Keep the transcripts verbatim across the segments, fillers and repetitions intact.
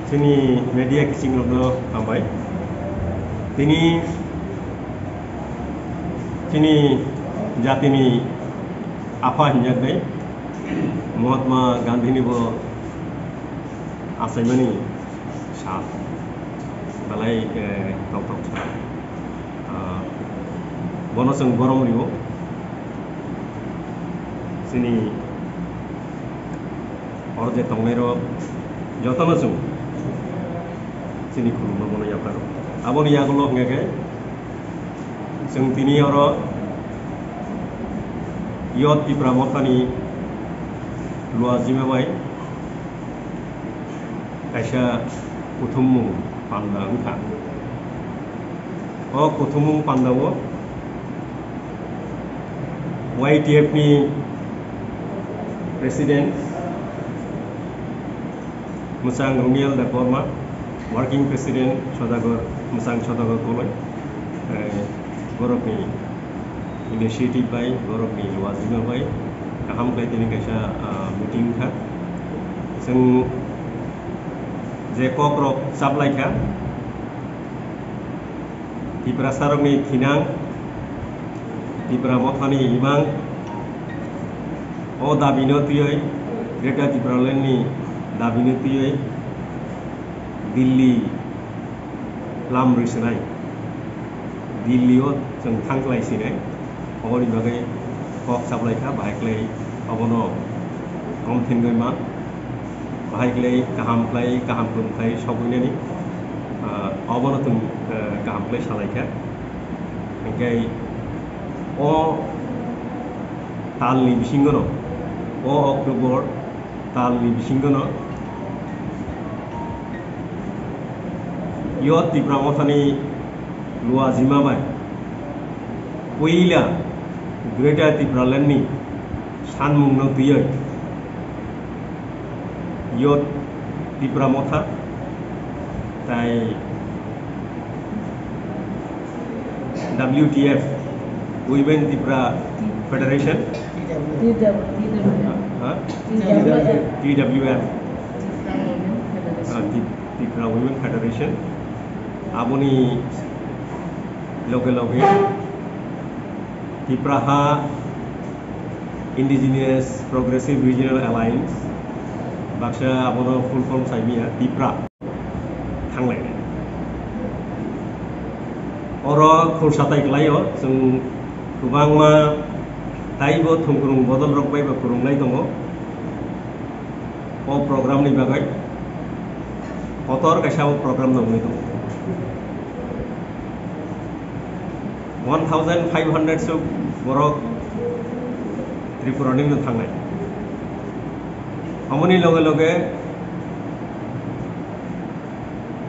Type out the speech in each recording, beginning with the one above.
Chini media kiching rokno hambai. Tini chini jatini apha hinjak bai Mahatma Gandhi ni bo achaimani sal belai, eh, tokthok sal. Ah, bono chwng borom rio. Chini oro je tongnairok jotono chwng chini khulumno bono yapharw. Aboni yagulo hwnkhe khe chwng tini oro Youth Tipra Mothani Luajima bai kaisa kuthumung panda wngkha. O kuthumung pandao Y T F ni President Mwchang Rumial Debbarma, Working President Sodagar, Mwchang Sodagar Koloi, eh, borokni initiative bai, borokni luajima bai kaham khlai tini kaisa, ah, meeting wngkha. Chwng je kokrok chaplaikha, Tiprasarokni thinang, Tipra Mothani imang, o dabino twiwi, Greater Tipraland ni dabino twiwi Delhi lam rwi swnai, Delhi o chwng thang khlai sinai, oboni bagwi kok chaplai kha, bahai khlai obono kom thengwi man, bahai khlai kaham khlai, kaham tum khlai sogwinani, ah, obono chwng, ah, kaham khlai salai kha. Hingkhe o talni bisingono, o October talni bisingono Youth Tipra Mothani luajima bai puila Greater Tipraland ni sanmungno twiwi Youth Tipra Motha tai W T F, Women Tipra Federation, T W F. Ha? T W F. T W F. Ah, Tip-, Tipra Women Federation. Aboni loge loge Tipraha Indigenous Progressive Regional Alliance, baksa abono full form saimia, Tipra. Thanglainai. Oro khursa tai khlaio, chwng kwbangma taibo thwngkwrwng bodol rok bai bo kwrwnglai tongo. O program ni bagwi kotor kaisa o program no wngwi tongo. One thousand five hundred so borok Tripura ni no thangnai. Amoni loge loge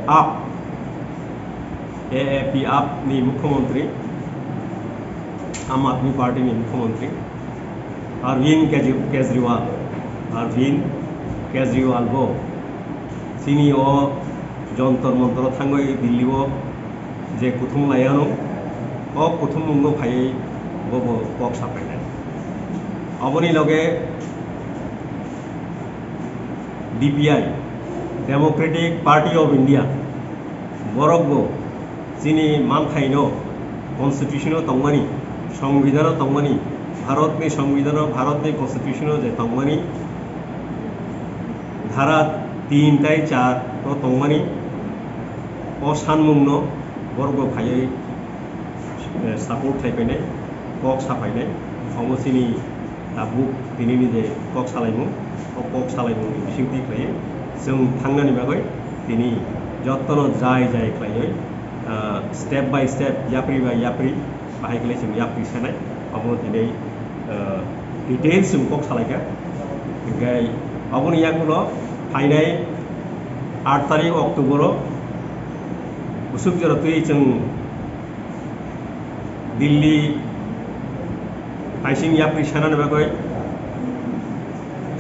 A A P, A A P, A A P ni mukhyamantri, Aam Aadmi Party ni mukhyamantri Arvind Kej-, Kejriwal, Arvind Kejriwal bo chini o Jantar Mantar thangwi Delhi o je kuthum lai ano, o kuthum mungno phaiwi bo bo kok sapainai. Aboni loge D P I, Democratic Party of India, borok bo chini manthaino constitution o tongmani, songbidhano tongmani, Bharatni songbidhano, Bharatni constitution o je tongmani, dhara tin tai char o tongmani, o sanmungno borok bo phaiwi, eh, support khai painai, kok sa painai, omo chini tabuk tini ni je kok salaimung, o kok salaimung ni bisingtwi khlaiwi chwng thangnani bagwi tini jotono jai jai khlaiwi, ah, step by step, yapri by yapri, bahai khlai chwng yapri sanai, omo tini, ah, details chwng kok salaikha. Hinkhe aboni yagulo phainai aat tarik October o bwswk jora twi chwng Delhi phaising yapri sanani bagwi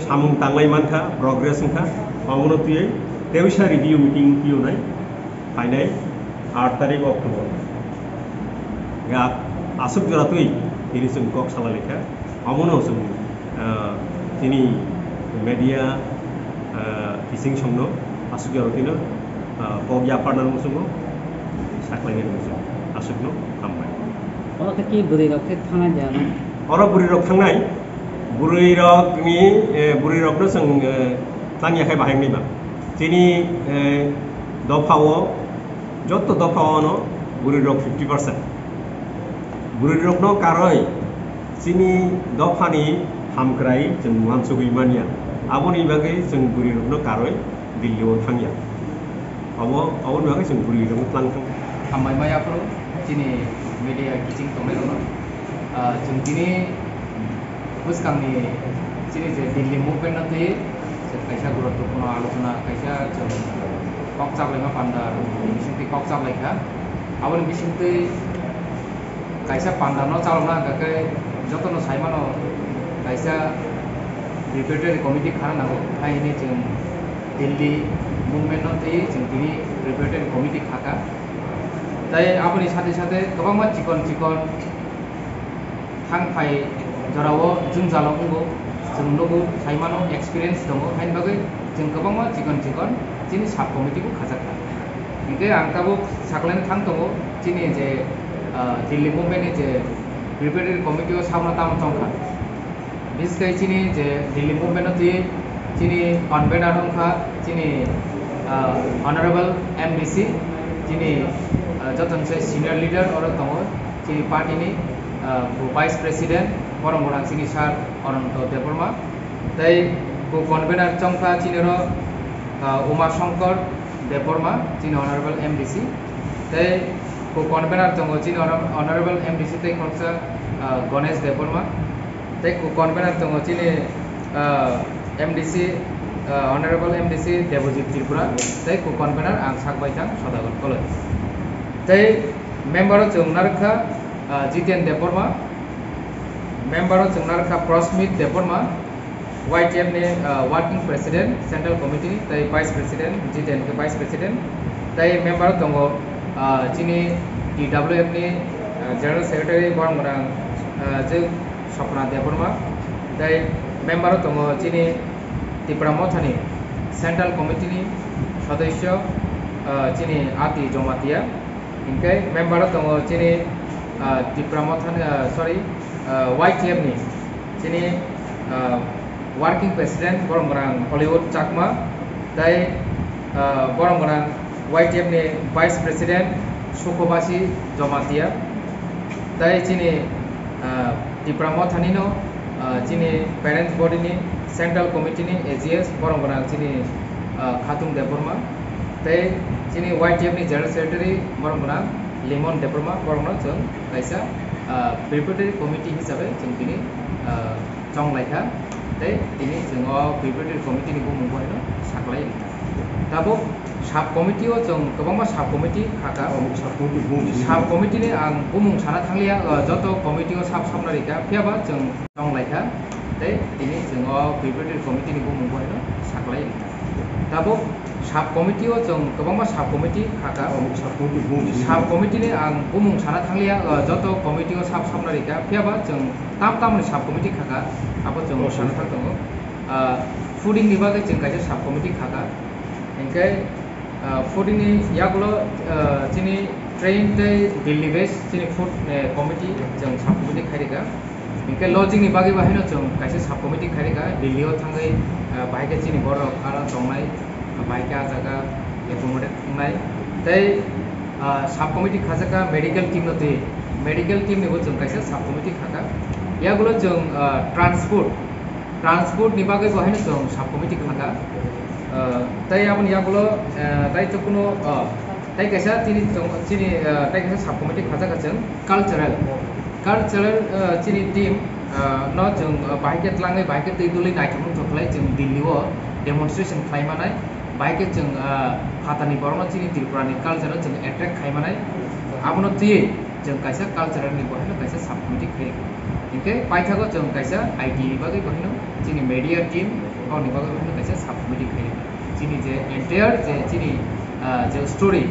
samung tanglai mankha, progress wngkha, omono twiwi tebisa review meeting phiyonai phainai aat tarik October. Ya, aswk jora twi tini chwng kok salai laikha, omono chwng, ah, chini media, ah, kiching songno Aswk ya rotino, ah, kok ya partner musungo, saklai ni musungo, aswk no hambai. Oro khe ki bwrwi rok khe thangnai jana? Oro bwrwi rok thangnai, bwrwi rok ni, eh, bwrwi rok no chwng, eh, tang ya khai bahai ni ba. Chini, eh, dopha o, joto dopha o no bwrwi rok fifty percent. Bwrwi rok no karoi, chini dopha ni hamkrai chwng uansugwi manya. Aboni bagwi chwng bwrwi rok no karoi Delhi o thangya. Abo, aboni bagwi chwng bwrwi rok no tlang thang. Hambai maya phuru chini media kiching tongnai rok no. Ah, chwng tini bwskangni chini je Delhi movement no twi kaisa guruttwpurno alochona, kaisa chwng kok chaplaima panda bisingtwi kok chaplaikha. Aboni bisingtwi kaisa panda no chalokna hwnkha khe jotono saimano kaisa preparatory committee khana nango, hai hwnwi chwng Delhi movement no twi chwng tini preparatory committee khakha. Tai aboni sate sate kwbangma chikon chikon thang phai jorao jwngjalo wngo, chwng nugo, saimano experience tongo, haini bagwi chwng kwbangma chikon chikon chini sub committee bo khajakha. Hinkhe ang tabuk saklaina thang tongo, chini je, ah, Delhi movement ni je preparatory committee o sabna tamo tongkha. Biskhe chini je Delhi movement o twi chini convener wngkha chini, ah, Honorable M D C, chini, ah, jotono se senior leader oro tongo chini party ni, ah, vice president, borok gwnang chini sir Ananto Debbarma, tei co-convener chongkha chini oro, ah, Uma Shankar Debbarma, chini Honorable M D C, tei co-convener tongo chini Honor-, Honorable M D C tei khoroksa, ah, Ganesh Debbarma, tei co-convener tongo chini, ah, M D C, ah, Honorable M D C Debojit Tripura, tei co-convener ang sak bai thang Sodagon Koloi. Tei member o chwng narwkha, ah, Jiten Debbarma, member o chwng narwkha Prosmit Debbarma, Y T F ni, ah, working president, central committee ni, tei vice president, Jiten khe vice president, tei member tongo, ah, chini T W F ni, ah, general secretary borok gwnang, ah, je Sopna Debbarma, tei member tongo chini Tipra Motha ni central committee ni sodosyo, ah, chini Ati Jomatia, hinkhe member tongo chini, ah, Tipra Motha ni, ah, sorry, ah, Y T F ni chini, ah, working president borok gwnang Hollywood Chakma, tei, ah, borok gwnang Y T F ni vice president Sukhobasi Jomatia, tei chini, ah, Tipra Motha ni no, ah, chini parents body ni central committee ni A G S borok gwnang chini, ah, Khatung Debbarma, tei chini Y T F ni general secretary borok gwnang Limon Debbarma, borok no chwng kaisa, ah, preparatory committee hisabe chwng tini, ah, chong lai kha, tei tini chwng o preparatory committee ni bumung bo haino saklai rikha. Tabuk sub committee o chwng kwbangma sub committee kha kha. Oh, sub committee bumung sini. Sub committee ni ang bumung sana thang liya, uh, joto committee o sub sub na rikha, phiya ba chwng chong lai kha, tei tini chwng o preparatory committee ni bumung bo haino saklai rikha. Tabuk sub committee o chwng kwbangma sub committee kha kha. Oh, sub committee bumung sini. Sub committee ni ang bumung sana thang liya, uh, joto committee o sub sub na rikha, phiya ba chwng tam tamni sub committee kha kha, abo chwng sana thang tongo. Ah, fooding ni bagwi chwng kaisa sub committee kha kha. Hinkhe, ah, fooding ni yagulo, ah, chini train tei Delhi base chini food, eh, committee chwng sub committee khai rikha. Hinkhe lodging ni bagwi bo haino chwng kaisa sub committee khai rikha. Delhi o thangwi, ah, bahai khe chini borok ano tongnai, bahai khe ah jaga accommodate wngnai. Tei, ah, sub committee khajakha medical team no twi. Medical team ni bo chwng kaisa sub committee kha kha. Yagulo chwng, ah, transport, transport ni bagwi bo haino chwng sub committee kha kha. Ah, tei aboni yagulo, ah, tei chukunu, ah, tei kaisa chini chwng, chini, ah, tei kaisa sub committee khajakha chwng cultural. Cultural, ah, chini team, ah, no chwng, ah, bahai khe tlangwi, bahai khe twi dulwi naithok nukthok khlai chwng Delhi o demonstration khlai manai. Bahai khe chwng, ah, phatani borokno chini Tripura ni culture o chwng attract khai manai. Abono twiwi chwng kaisa cultural ni bo haino kaisa sub committee khai rikha. Hinkhe paithago chwng kaisa I T ni bagwi bo haino chini media team boni bagwi bo haino kaisa sub committee khai rikha. Chini je entire je chini, ah, je story,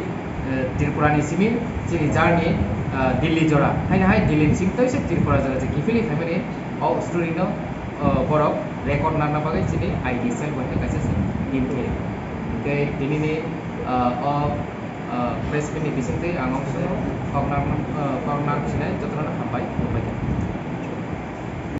eh, Tripura ni simi chini journey, ah, Delhi jora, haino hai Delhi ni simi tei se Tripura jora je kiphilwi phaimani o story no, ah, borok record narwkna bagwi chini I T cell bo haino kaisa se team khai rikha. Tei tinini o press meet ni bisingtwi ang ongsono kok nang sinai jotono hambai.